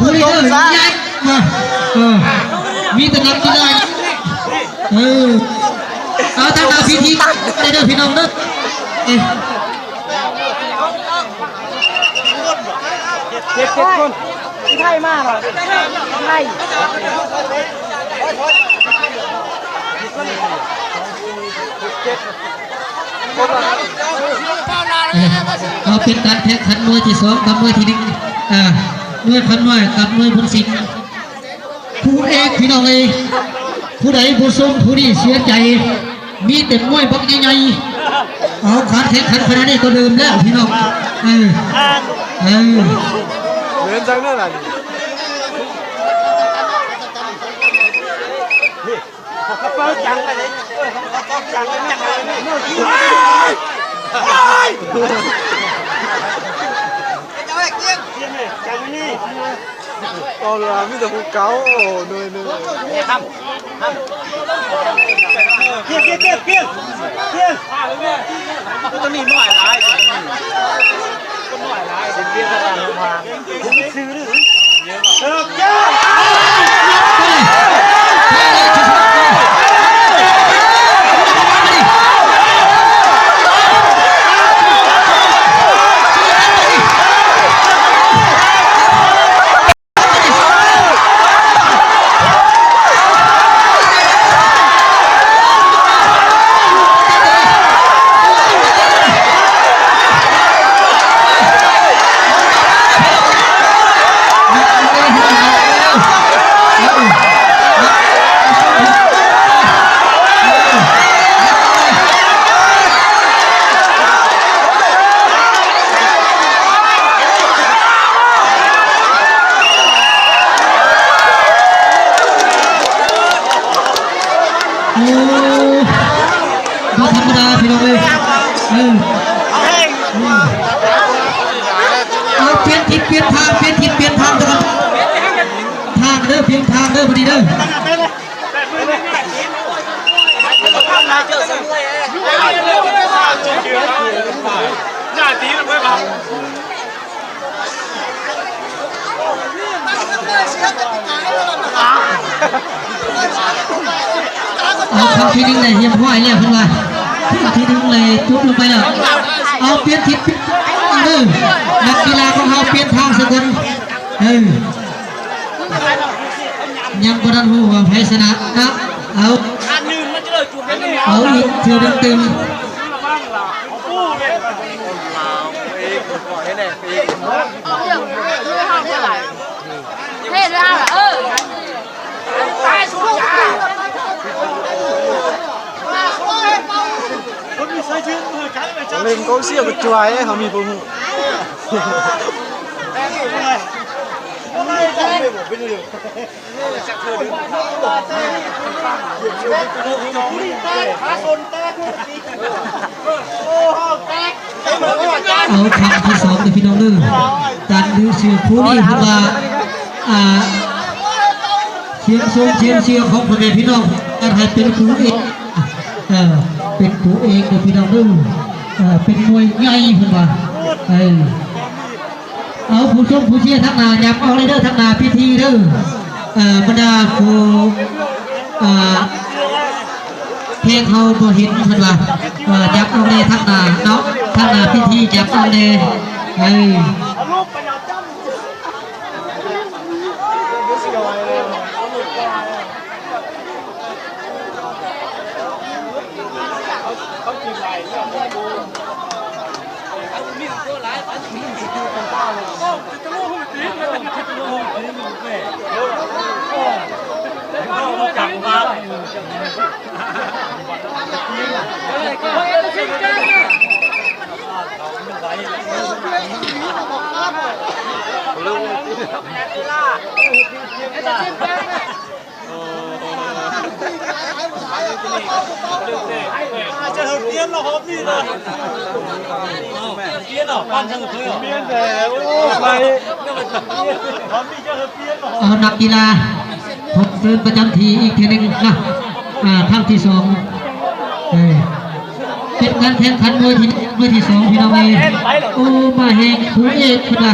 ຄຸຍເດີ ຍ້າຍມາ ເອີ ມີແຕ່ນັກກິລາ ເອີ ເອົາທາງໜ້າເວທີໄດ້ເດີພີ່ນ້ອງເດີ ເອີ ເຈັດ ເຈັດຄົນ ໄທມາບໍ່ ໄທ ເອີ ເອົາເປັນການແຂ່ງຂັນໜ່ວຍທີສອງກັບໜ່ວຍທີໜຶ່ງ ເອີ ໜ່ວຍຄຳນ້ອຍກັບໜ່ວຍບຸນສິງ ຄູ່ເອກພີ່ນ້ອງເອີຍ ຜູ້ໃດບໍ່ຊົມຜູ້ນີ້ເສຍໃຈ ມີແຕ່ມວຍບັກໃຫຍ່ໆ ເອົາ ການແຂ່ງຂັນຂະໜາດນີ້ກໍເລີ່ມແລ້ວພີ່ນ້ອງ ເອີ ເອີ ເລີ່ມຈັ່ງນັ້ນລະນີ້. ເອົາລະ ມີແຕ່ຜູ້ເກົ່າ ໂອ້ ໜ່ວຍໜຶ່ງ ປຽນ ປຽນ ປ່ຽນ ປ່ຽນ ປ່ຽນ ໂອ້ ໂຕນີ້ໜ່ວຍຫຼາຍ ໂຕນີ້ຄົນໜ່ວຍຫຼາຍ ເປັນ ປ່ຽນ ຕະຫຼາດໂຮງພາ ໂອ້ ບໍ່ທຳມະດາພີ່ນ້ອງເອີຍ ເອີ ເອົາ ປ່ຽນທິດປ່ຽນທາງ ປ່ຽນທິດປ່ຽນທາງ ທາງເດີ ປ່ຽນທາງເດີ ບາດນີ້ເດີ. ເອົາ ຄັ້ງທີໜຶ່ງໄດ້ຮຽບຮ້ອຍແລ້ວເພິ່ນວ່າ ຄັ້ງທີໜຶ່ງໄດ້ຈົບລົງໄປແລ້ວ ເອົາ ປ່ຽນທິດ ເອີ ນັກກິລາຂອງເຮົາປ່ຽນທາງຊະກ່ອນ ເອີ ຍັງບໍ່ທັນຮູ້ວ່າໃຜຊະນະເນາະ ເອົາ ເອົາອີກເທື່ອໜຶ່ງຕື່ມ. ເຫຼັ້ນກອງເຊຍກໍຈວຍ ເຂົາມີບໍ່ຮູ້. ເອົາ ຄັ້ງທີສອງເດີພີ່ນ້ອງເດີ ການດຶງເຊືອຄູ່ນີ້ເພິ່ນວ່າ ອ່າ ສຽງຊົງສຽງເຊືອຂອງພໍ່ແມ່ພີ່ນ້ອງ ການໃຫ້ເປັນຄູ່ເອກ ເອີ ເປັນຄູ່ເອກເດີພີ່ນ້ອງເດີ ເອີ ເປັນມວຍໃຫຍ່ເພິ່ນວ່າ ເອີ. ເອົາ ຜູ້ຊົມຜູ້ເຊຍທາງໜ້າ ຫຍັບອອກເລີຍເດີ ທາງໜ້າເວທີເດີ ເອີ ບັນດາຜູ້ ເອີ ແຂກເຮົາບໍ່ເຫັນເພິ່ນວ່າ ເອີ ຫຍັບອອກແດ່ທາງໜ້າເນາະ ທາງໜ້າເວທີຫຍັບອອກແດ່ ເອີ. ຈະເຮີບຕຽນລະຮອບນີ້ນະ ຕຽນອອກປັນທາງເທີ ຕຽນແດ່ ໂອ້ ໄປ ຮອບນີ້ຈະເຮີບຕຽນລະຮອບ. ເອົາ ນັກກິລາ ທົບເຊີນປະຈຳທີ່ອີກເທື່ອໜຶ່ງນະ ອ່າ ຄັ້ງທີສອງ ເອີ ເປັນການແຂ່ງຂັນມວຍທີ ມວຍທີສອງ ພີ່ນ້ອງເອີຍ ໂອ້ ມາແຮງ ຄູ່ເອກ ພຸ້ນນະ.